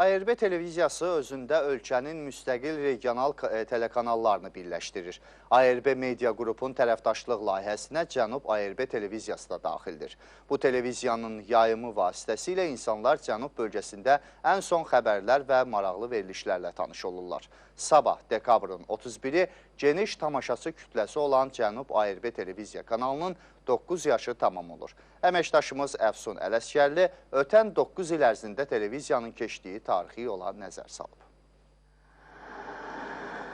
ARB televiziyası özündə ölkənin müstəqil regional telekanallarını birləşdirir. ARB Media Qrupun tərəfdaşlıq layihəsinə Cənub ARB televiziyası da daxildir. Bu televiziyanın yayımı vasitəsilə insanlar Cənub bölgəsində ən son xəbərlər və maraqlı verilişlərlə tanış olurlar. Sabah dekabrın 31-i geniş tamaşaçı kütləsi olan Cənub ARB televiziya kanalının 9 yaşı tamam olur. Əməkdaşımız Əfsun Ələsgərli ötən 9 il ərzində televiziyanın keçdiyi tarixi yola nəzər salıb.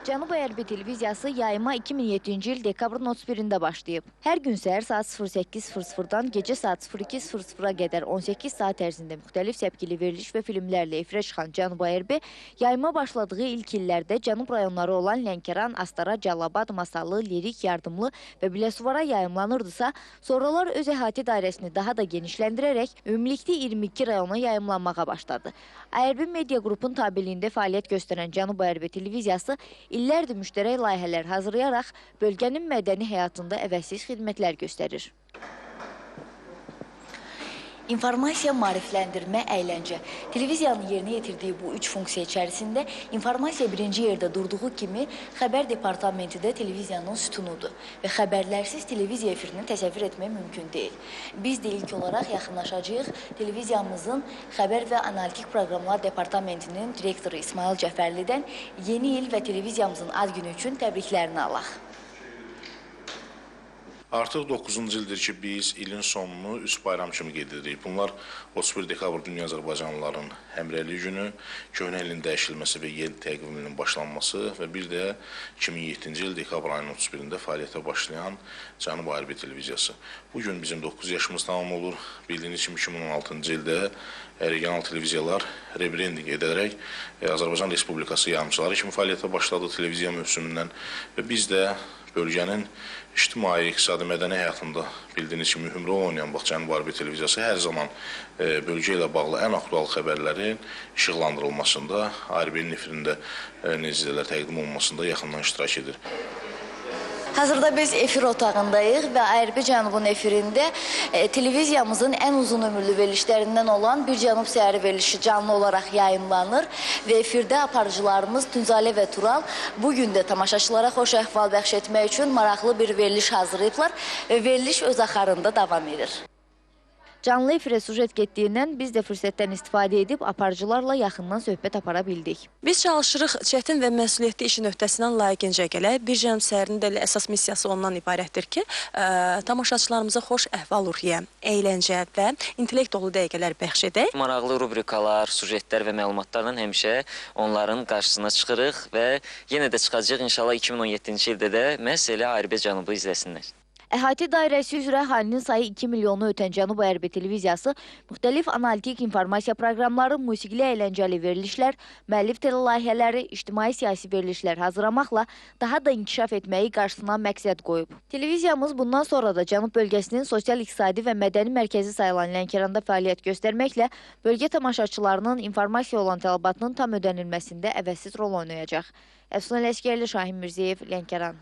Cənub ARB televiziyası yayıma 2007-ci il dekabrın 31-də başlayıb. Hər gün səhər saat 08:00-dan gecə saat 02:00-a qədər 18 saat ərzində müxtəlif səpkili veriliş və filmlərlə efirə çıxan Cənub ARB yayıma başladığı ilk illərdə Cənub rayonları olan Lənkəran, Astara, Cəlilabad, Masallı, Lerik, Yardımlı və Biləsivara yayımlanırdısa, sonralar öz əhatə dairəsini daha da genişləndirərək ümumilikdə 22 rayona yayımlanmağa başladı. ARB Media Qrupun tabeliyində fəaliyyət göstərən Cənub ARB televiziyası illərdir müştərək layihələr hazırlayaraq bölgənin mədəni həyatında əvəzsiz xidmətlər göstərir. İnformasiya, maarifləndirmə, əyləncə. Televiziyanın yerinə yetirdiyi bu üç funksiya içərisində informasiya birinci yerdə durduğu kimi xəbər departamenti də televiziyanın sütunudur və xəbərlərsiz televiziya efirini təsəvvür etmək mümkün deyil. Biz də ilk olaraq yaxınlaşacağıq televiziyamızın xəbər və analitik proqramlar departamentinin direktoru İsmail Cəfərlidən yeni il və televiziyamızın ad günü üçün təbriklərini alaq. Artıq 9-cu ildir ki, biz ilin sonunu üç bayram kimi qeyd edirik. Bunlar 31 dekabr Dünya Azərbaycanlıların həmrəylik günü, köhnə ilin dəyişilməsi və yeni təqviminin başlanması və bir də 2007-ci il dekabr ayının 31-də fəaliyyətə başlayan Cənub ARB televiziyası. Bugün bizim 9 yaşımız tamam olur. Bildiyiniz kimi 2016-cı ildə regional televiziyalar rebranding edərək Azərbaycan Respublikası yayımçıları kimi fəaliyyətə başladı televiziya mövsümündən və biz də bölgənin ictimai, iqtisadi, mədəni həyatında bildiyiniz kimi mühüm rol oynayan bax Cənub ARB televiziyası hər zaman bölgə ilə bağlı ən aktual xəbərlərin işıqlandırılmasında, ARB-nin efirində necə deyirlər, təqdim olunmasında yaxından iştirak edir. Hazırda biz efir otağındayıq və ARB Cənubun efirində televiziyamızın ən uzun ömürlü verilişlərindən olan Bir Cənub Səhəri verilişi canlı olaraq yayımlanır və efirdə aparıcılarımız Tünzalə və Tural bugün də tamaşaçılara xoş əhval bəxş etmək üçün maraqlı bir veriliş hazırlayıblar və veriliş öz axarında davam edir. Canlı efirə sujet getdiyindən biz də fürsətdən istifadə edib aparıcılarla yaxından söhbət apara bildik. Biz çalışırıq çətin və məsuliyyətli işin öhdəsindən layiqincə gələk. Bir Cənub Səhərinin də əsas missiyası ondan ibarətdir ki, tamaşaçılarımıza xoş əhval-ruhiyyə, əyləncə və intellekt dolu dəqiqələr bəxş edək. Maraqlı rubrikalar, sujetlər və məlumatlarla həmişə onların qarşısına çıxırıq və yenə də çıxacağıq inşallah 2017-ci ildə də məhz elə ARB Cənubu izləsinlər. Əhatə dairəsi üzrə əhalinin sayı 2 milyonu ötən Cənub ARB televiziyası müxtəlif analitik informasiya proqramları, musiqili əyləncəli verilişlər, müəllif telelayihələri, ictimai-siyasi verilişlər hazırlamaqla daha da inkişaf etməyi qarşısına məqsəd qoyub. Televiziyamız bundan sonra da Cənub bölgəsinin sosial-iqtisadi və mədəni mərkəzi sayılan Lənkəranda fəaliyyət göstərməklə bölgə tamaşaçılarının informasiya olan tələbatının tam ödənilməsində əvəzsiz rol oynayacaq. Əfsun Ələsgərli, Şahin Mirzəyev, Lənkəran.